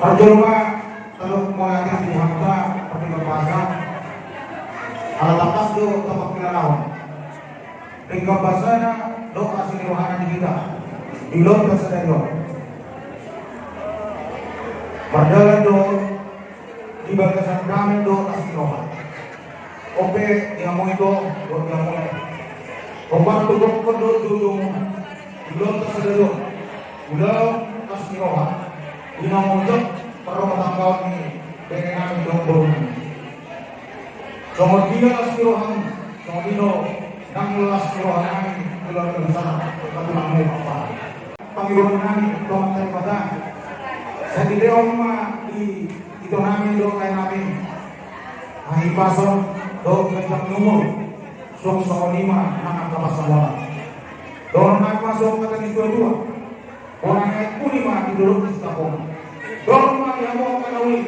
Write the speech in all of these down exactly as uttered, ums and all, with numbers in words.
Parjolo ma tadok mauliate tu Tuhanta, pardenggan basa. Ala tangkas do tapangkilalahon denggan basana dohot asi ni rohana di hita di ulaonta sadari on. Mardalan do di bagasan dame dohot asi ni roha. On pe di hamu ito dohot di hamu lae, hombar tu gokhon dohot joujou muna di ulaonta sadari on, ulaon asi ni roha, di na mangojak parrumatanggaon ni bere nami dohot boru nami. Songon dia asi ni roham, songon i do nang las ni roha nami, keluarga besar Katulampa. Pangidoan nami tu Amanta Debata, sai dilehon ma di ito nami dohot lae nami hahipason dohot ganjang ni umur, suang songon i ma nang angka pansamotan. Dohonon nami ma songon hata ni situatua: Bona ni aek uli ma di dolok ni Sitapongan. Dohot ma di hamu angka na uli,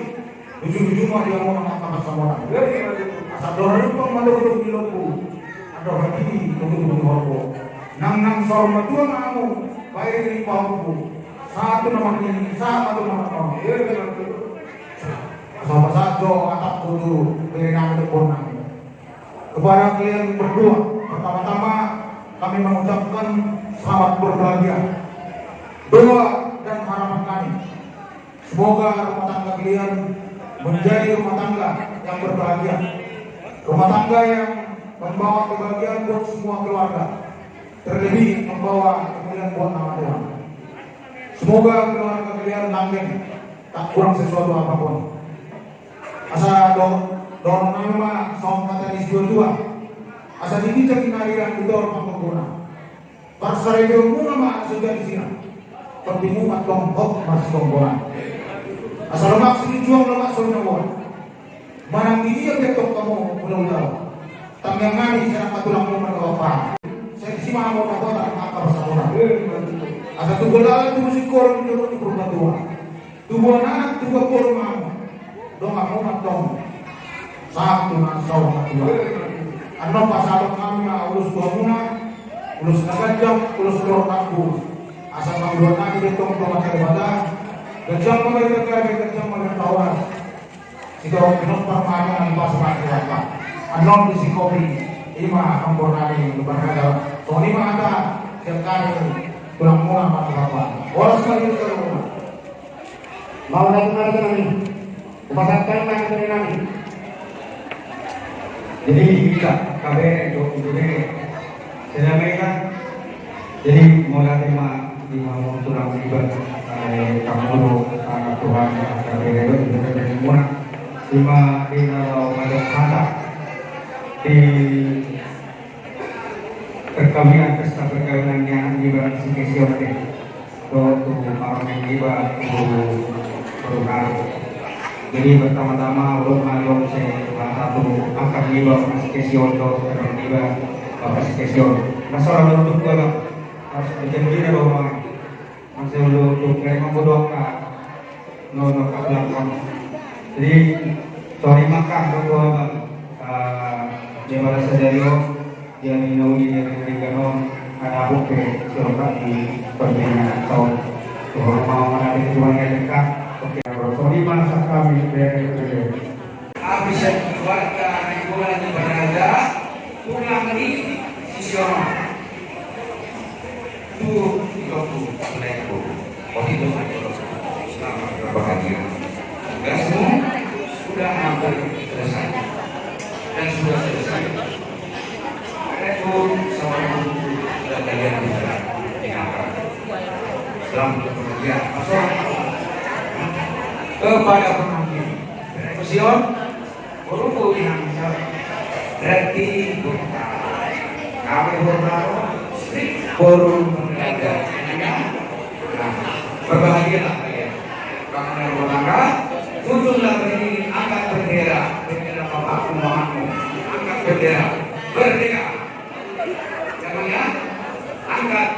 luju-luju ma di hamu angka pansamotan. Asa andor rimpang ma togotog ni lombu, andor hatiti ma togotog ni horbo. Nang nang saur matua ma hamu, bahen ni pahompu, sahat tu na marnini, sahat ma tu na marnono. Asa pasahat jo hatangku tu bere nami dohot boru nami. Kepada kalian berdua, pertama-tama kami mengucapkan selamat berbahagia. Doa dan harapan kami, semoga rumah tangga kalian menjadi rumah tangga yang berbahagia, rumah tangga yang membawa kebahagiaan buat semua keluarga, terlebih membawa kemuliaan buat nama Tuhan. Semoga keluarga kalian langgeng, tak kurang sesuatu apapun. Asa do, dohonon nami ma songon hata ni situatua: Asa di ginjang ni ariran, di toru panggorgona, parsaripeon muna ma asa jadi sinang, tondimuna antong hot marsigomgoman. Asa lomak silinjuang, lomak so binaboan, manang di dia pe antong hamu mula-mula, tangiang nami sian angka tulangmu marga Pakpahan. Sai disi ma hamu dapotan angka pansamotan. Asa tubuan lalan, tubuan singkoru di dolok ni Purbatua, tubuan anak, tubuan boru ma hamu, dongan muna antong sahat tu na saur matua. Annon pasahaton nami ma ulos tu hamuna, ulos na ganjang, ulos na torop rambu. Asa pangidoan nami be antong tu Amanta Debata: Ganjang ma gabe, ganjang ma gabe horas. Sitorop pinompar ma hamu na dipasupasu Debata. Annon disingkopi i ma amang boru nami Lumban Raja. Songon i ma hata sian hami tulang muna marga Pakpahan. Horas ma di hita saluhutna. Mauliate ma di hita nami. Hupasahat hami ma di hita nami. Jadi hita, kabere, dohot ibebere, sada ma hita. Jadi mauliate ma di hamu tulang, iba, eh, hamu do anak Tuhan, anak kabere dohot ibebere muna. Ima di na laho manjalo hata di perkawinan, pesta perkawinan ni anak niba si Kesion, dohot tu parumaen niba tu Boru Naro. Jadi pertama-tama, ulok ma di on muse hata tu angka niba, Bapak si Kesion, dohot parumaen niba, Bapak si Kesion. Nasa olo do unduk, Abang. Harus berjanji na do, Abang. Masa olo do unduk, kayak mampu doang, Kak. No, no, Kak, belakang. Jadi, sorry, Mak, Kak, buat gua, Bang. Eh, dia pada sadari on, dia ni na uli, dia ni na denggan on, ada apa pe, sorry, Kak, di pembina tahun. Kalau mau mana ada cuma yang dekat, oke. Sorry, Mas, kami, dari, dari. Habis yang keluarga, Nainggolan, Lumban Raja, tulang ni si Siono. Tu, di waktu, selain itu, waktu itu, selamat berbahagia. Tugasmu sudah hampir selesai. Dan sudah selesai. Itu sama itu sudah kalian bisa dengarkan. Selamat berbahagia. Masuk. Kepada pengantin. Persiapan. Boru, boru, yang bisa. Berarti, boru. Kami boru, boru. Nah, berbahagialah kalian. Kami yang bertangga, tunjuklah berdiri, angkat bendera, bendera bapakmu, mamamu. Angkat bendera. Merdeka. Jangan ya. Angkat.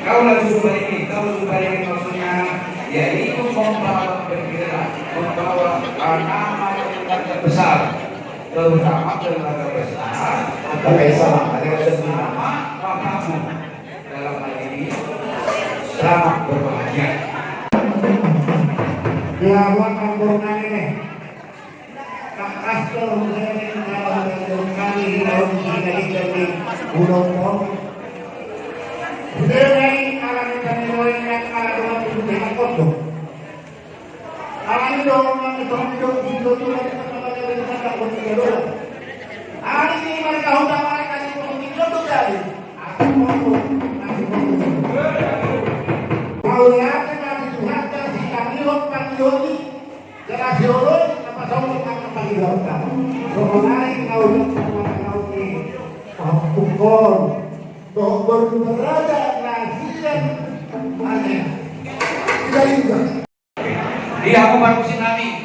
Kau lah Jumbarini, kau Jumbarini maksudnya, yaitu membawa bendera, membawa, eh, nama keluarga besar, terutama keluarga besar, pakai salam, ada yang nama bapakmu. Dalam hal ini, selamat berbahagia. Pelabuhan Tambun Nangin. Pastor Hussein, kalau dari kami, kalau di sini, di sini, Pulau Pong. Sudah naik, kalau kita mulai, kalau dua puluh lima kosong. Alani do, alani do, alani do, alani do, alani do. Alani do, alani do, alani do. Mauliate ma di Tuhanta, sitangihon pangihon i, jala sioloi na pasauthon angka pangihonta. Songon i na ulaon pangalaon i. Pahompuhon dohot boru baraja na sian ane. Ida-ida. Di hamu parmusik nami,